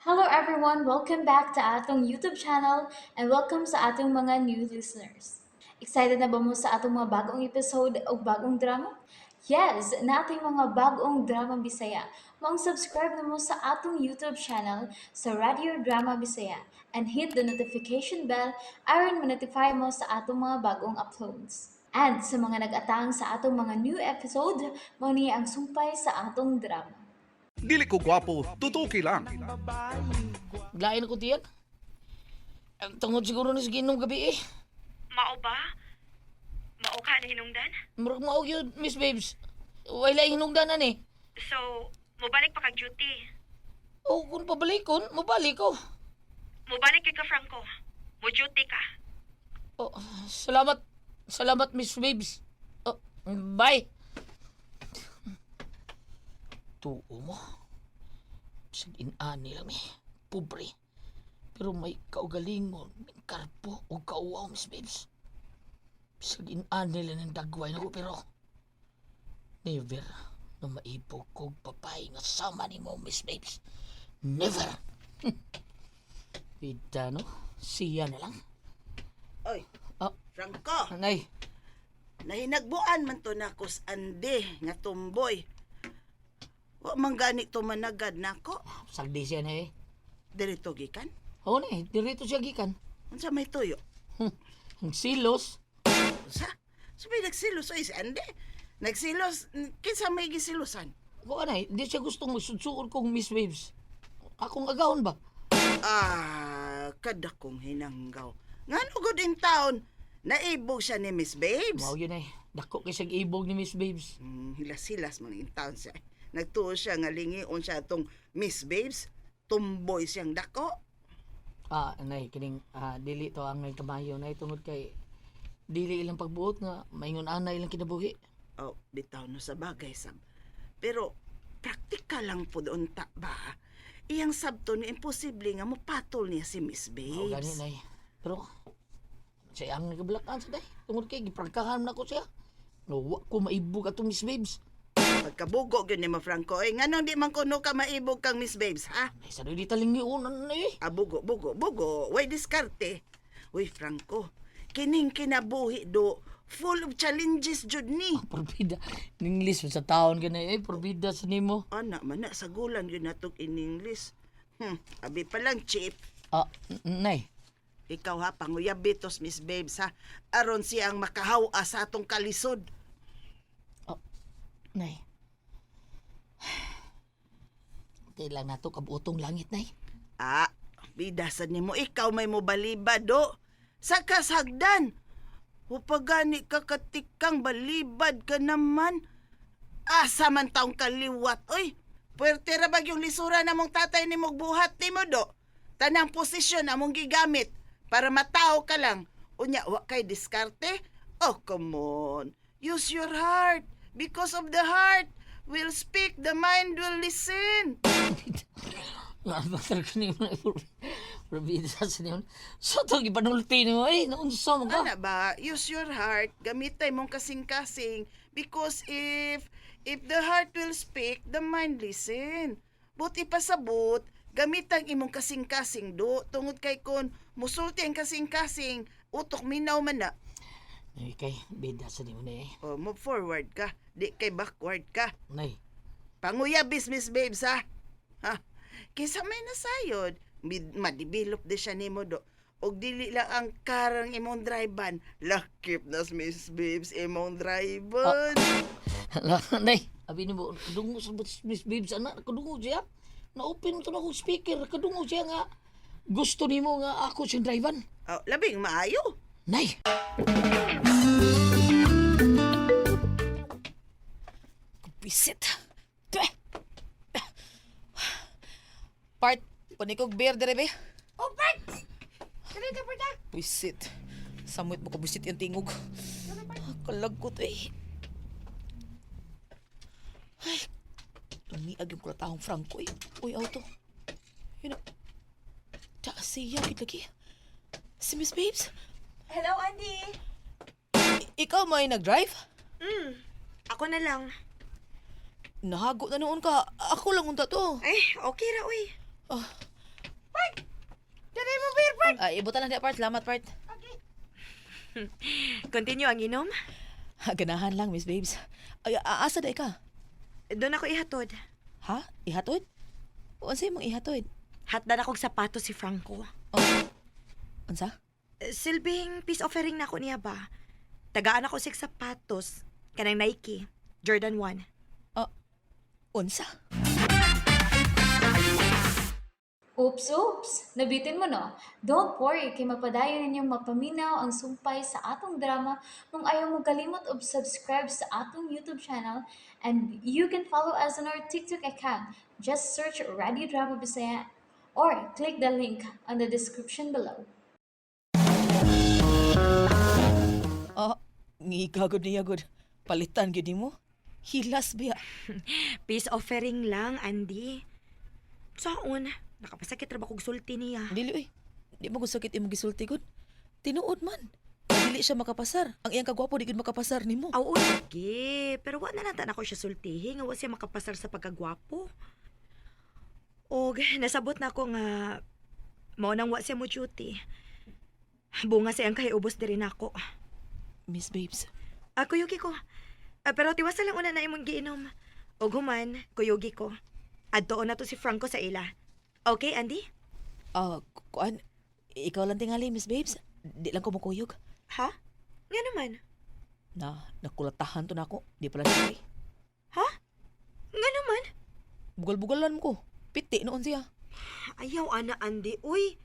Hello everyone! Welcome back to atong YouTube channel and welcome sa atong mga new listeners. Excited na ba mo sa atong mga bagong episode o bagong drama? Yes! Naa tay mga bagong drama Bisaya. Maong subscribe na mo sa atong YouTube channel sa Radio Drama Bisaya and hit the notification bell aron ma-notify mo sa atong mga bagong uploads. And sa mga nag-atang sa atong mga new episode, mao ni ang sumpay sa atong drama. Dili ko gwapo, tutuki lang. Lain ako tiyan. Ang tungod siguro ni sa ginom gabi eh. Mao ba? Mao ka na hinungdan? Murag mao gyud, Miss Babes. Wala hinungdanan eh. So, mobalik pa kag duty. O kung pabalikon, mabalik ko. Mobalik gyud ka, Franco. Mo duty ka. Oh, salamat. Salamat, Miss Babes. Oh, bye. Tuo mo. Bisag inani lang eh. Pobre. Pero may kaugalingon, may karpo o kauwaw, Miss Babes. Bisag inani lang ng dagway nako pero never na maibog kog papay nga sama ni mo, Miss Babes. Never. Bida, no? Siya na lang. Oy, Ah. Franco, Anay, nahinagbuan man to nako sa ande nga tumboy. Wa man gani to managad nako. Sagdi siya na eh. Dirito gikan. Oo na eh, dirito siya gikan. Unsa may tuyo? Ang silos, Unsa? Sabay nagsilos oy si ande. Nagsilos kinsa may gisilosan? wala na eh, hindi siya gustong magsudsuon kong Miss Waves. Akong agahon ba? Ah, kadakong hinanggaw. Ngano gud in town? Naibog siya ni Miss Babes. Mao yun eh, dako kay siyang ibog ni Miss Babes. Hilas-hilas man in town siya. Nagtuo siya nga lingion siya atong Miss Babes. Tumboy siyang dako. Ah, anay, kining dili to ang ngay kamayo na tungod kay dili ilang pagbuot nga maingon ana ilang kinabuhi. Oh, bitaw no sa bagay sab. Pero praktikal lang po doon ta ba? Iyang sabto ni imposible nga mopatol niya si Miss Mao gani Babes. nay. Pero siya ang nagablakan sa day. Tungod kay giprangkahan na ko siya. No, wa ko maibog atong Miss Babes. Pagkabugo gyud ni mo Franco, eh nganong di man kuno ka maibog kang Miss Babes, ha? Ay, sa di talingiunan na eh. Ah, bugo, bugo, bugo. Way diskarte. Uy, Franco, kining kinabuhi do, full of challenges jud ni. Porbida. In English sa taon gani eh, porbida sa nimo. Ana man na sagulan gyud natog in English. Abi pa lang chip. Ah, nay. Ikaw ha, panguyabitos Miss Babes ha. Aron siya ang makahawa sa atong kalisod. Nay. Kailan nato kabutong langit, nay. Ah, bidasan nimo ikaw may mobalibad do. Sa kasagdan. Upagani ka katikang balibad ka naman. Asa man taong kaliwat, oy. Puwerte ra bag yung lisura na mong tatay ni mong buhat ni mo do. Tanang posisyon among gigamit para matao ka lang. Unya, wa kay diskarte? Oh, come on. Use your heart. Because of the heart will speak, the mind will listen. Nga ba talaga ni mo Porbida sa nimo. Sa to gipanulti nimo eh, naunsa man ka? Ana ba, use your heart, gamitay mong kasing-kasing because if the heart will speak, the mind listen. Buti pasabot, gamitang imong kasing-kasing do tungod kay kon musulti ang kasing-kasing, utok minaw man na. Nay kay bida sa nimo na eh. Oh, move forward ka, di kay backward ka. Nay. Panguya business babes ha. Ha. Kaysa may nasayod, ma-develop di siya nimo do. Og dili lang ang karang imong drive-an. Lakip na Miss Babes imong drive-an. Hala, nay. Abi nimo dungo sa Miss Babes ana, kadungo siya. Na-open mo to na akong speaker, kadungo siya nga gusto nimo nga ako siyang drive-an. Oh, labing maayo. Nay. Bisit. Tuh. Part, panikog beer dire be. Oh, Bert! Dali ka, Bert, ah. Bisit. Samuit mo ka bisit yung tingog. Kalagkot eh. Ay, lumiag yung kulatahong Franco eh. Uy, auto. Yun na. Tsaka siya, gid lagi. Si Miss Babes, Hello, Andy. Ikaw may nag-drive? Ako na lang. Nahago na noon ka. Ako lang unta to. Ay, okay ra uy. Ah, Ibutan lang diha, part. Salamat, part. Continue ang inom. Ha, ganahan lang, Miss Babes. Ay, asa day ka? Doon ako ihatod. Ha? Ihatod? Unsa imong ihatod? Hatdan akong sapatos si Franco. Oh. Unsa? Silbing peace offering na ako niya ba? Tagaan ako sig sapatos. Kanang Nike. Jordan 1. Oh, unsa? Oops, oops! Nabitin mo, no? Don't worry, kay mapadayon ninyong mapaminaw ang sumpay sa atong drama kung ayaw mo kalimot og subscribe sa atong YouTube channel, and you can follow us on our TikTok account. Just search Radio Drama Bisaya or click the link on the description below. Oh, ngiga gud niya gud. Palitan gyud nimo. Hilas biya. Peace offering lang, Andy. Saon, nakapasakit ra ba kog sulti niya? Dili oy. Di mo gud sakit imong gisulti gud. Tinuod man. Dili siya makapasar. Ang iyang kagwapo di gud makapasar nimo. Aw, lagi. Pero wa na lang ta nako siya sultihi nga wa siya makapasar sa pagkagwapo. Og nasabot na ako nga mao nang wa siya mo duty. Bunga siyang kahiubos diri nako. Miss Babes. Ah, kuyugi ko. Ah, pero tiwasa lang una na imong giinom. Og human, kuyugi ko. Adtoon na to si Franco sa ila. Okay, Andy? Ah, kuan, ikaw lang tingali, Miss Babes. Di lang ko mukuyog. Ha? Nga naman. Na, nakulatahan to nako. Di pala siya. Ha? Nga naman. Bugal-bugalan mo ko. Piti noon siya. Ayaw, ana, Andy. Uy,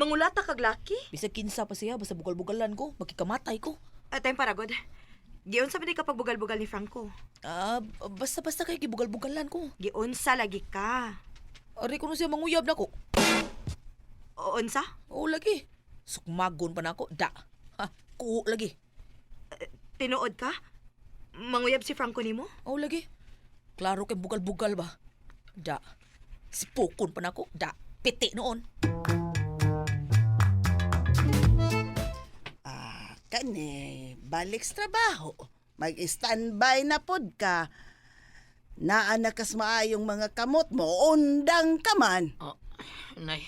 mangulata kag laki. Bisag kinsa pa siya, basta bugal-bugalan ko. Magkikamatay ko. At time paragod. Giunsa ba di ka pagbugal-bugal ni Franco? Ah, basta-basta kay gibugal-bugalan ko. Giunsa lagi ka. Ari ko no siya manguyab nako. O, unsa? Oo lagi. Sukmagon pa nako. Da. Ha, kuo lagi. Tinuod ka? Manguyab si Franco nimo? Oo lagi. Klaro kay bugal-bugal ba? Da. Sipukon pa nako. Da. Piti noon. Ah, kani, balik sa trabaho. Mag-standby na pod ka. Naa na kas maayong mga kamot mo, undang ka man. Oh, nay.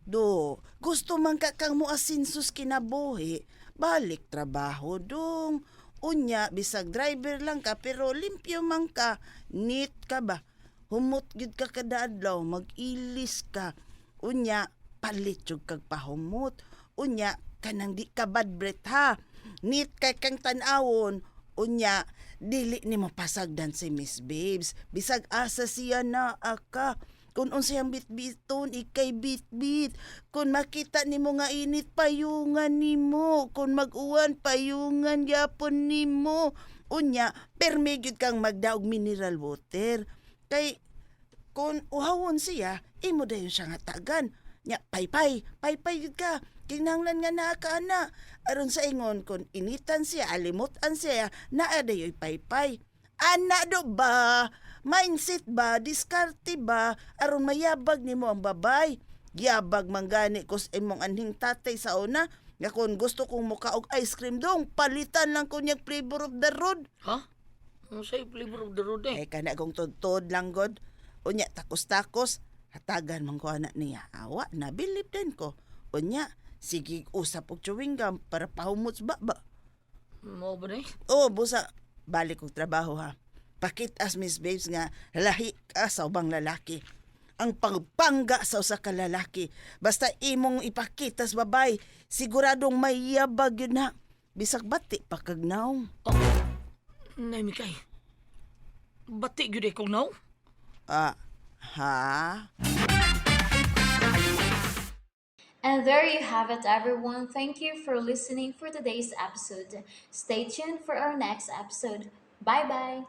Do, gusto man ka kang muasinsos kinabuhi, balik trabaho dong. Unya, bisag driver lang ka, pero limpyo man ka, neat ka ba? Humot gyud ka kada adlaw, mag-ilis ka. Unya, palit jud kag pahumot. Unya, kanang di ka bad breath ha. Neat kay kang tan-awon. Unya, dili nimo pasagdan si Miss Babes. Bisag asa siya na aka. Kung unsayang bitbiton, ikay bitbit. Kung makita nimo nga init, payungan nimo. Kung mag-uwan, payungan yapon nimo. Unya, permi gyud kang magdaog mineral water. Kay kung uhawon siya, imo dayon siya nga tagan. Nya, paypay, paypay gyud ka. Kinahanglan nga naa ka ana. Aron sa ingon kung initan siya, alimutan siya, naa dayoy paypay. Ana do ba? Mindset ba? Diskarte ba? Aron mayabag nimo ang babay. Yabag man gani kus imong anhing tatay sa una. Nga kung gusto kong mukaog ice cream dong, palitan lang ko niyang flavor of the road. Ha? Ano sa'yo flavor of the road eh? Eh kana kong tudtod lang god. Unya takos-takos, hatagan man ko anak niya. Awa na bilib din ko. Unya sige usap og chewing gum para pahumot ba ba. Mao ba nay? Oo, busa balik kog trabaho ha. Pakit-as Miss Babes nga lahi ka sa ubang lalaki. Ang pagpangga sa usa ka lalaki. Basta imong ipakita sa babay, siguradong mayabag yun na. Bisag bati pa kag naong. Oh, nay Mikay. Bati gyud eh kong naw. Ah, ha? And there you have it, everyone. Thank you for listening for today's episode. Stay tuned for our next episode. Bye bye.